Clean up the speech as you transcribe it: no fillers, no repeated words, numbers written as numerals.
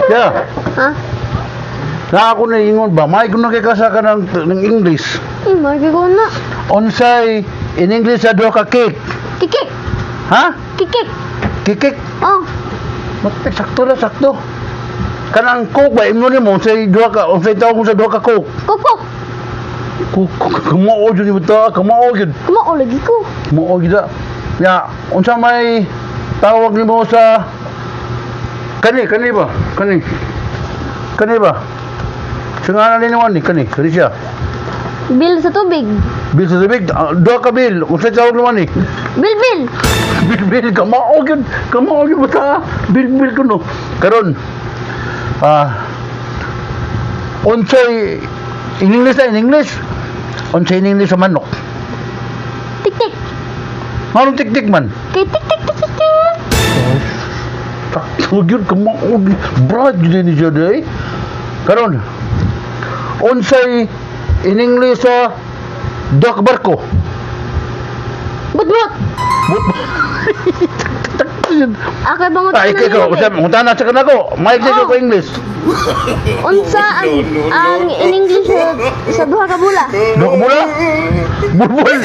Yeah. Ha? Na ako na ingon ba, may kuno kay kasa ka ng English. Maayo ko na. Unsay in English sa duha ka cake? Kikik. Ha? Kikik. Kikik. Oh. Matik sakto na sakto. Kanang coke ba imno nimo unsay duha ka unsay tawag mo sa duha ka coke? Kukuk. Coke kamao jud ni ta, kamao jud. Kumao lagi ko. Mao jud. Ya, unsa may tawag nimo sa kani kani ba? Kani. Kani ba? Sa ngalan ni ni kani, kani siya. Bill sa tubig. Bill sa tubig, ah, duha ka bill. Unsay tawag nimo ni? Bill, bill. Bil bil kamao gyud, kamao gyud bata. Bil bil kuno. Karon unsay in English na in English? Unsay in English sa manok? Tik tik. Manong tik-tik man? Kay tik tik tik tik tik. Sakto gyud kamao gyud. Bright gyud ni siya day. Karon unsay in English sa duha ka barko? Budmot. Ako bangot Ay, ikaw, ikaw, unsa na sa kanako? Mike sa ko English. Unsa ang in English sa duha ka bula? Duha ka bola? Bulbul.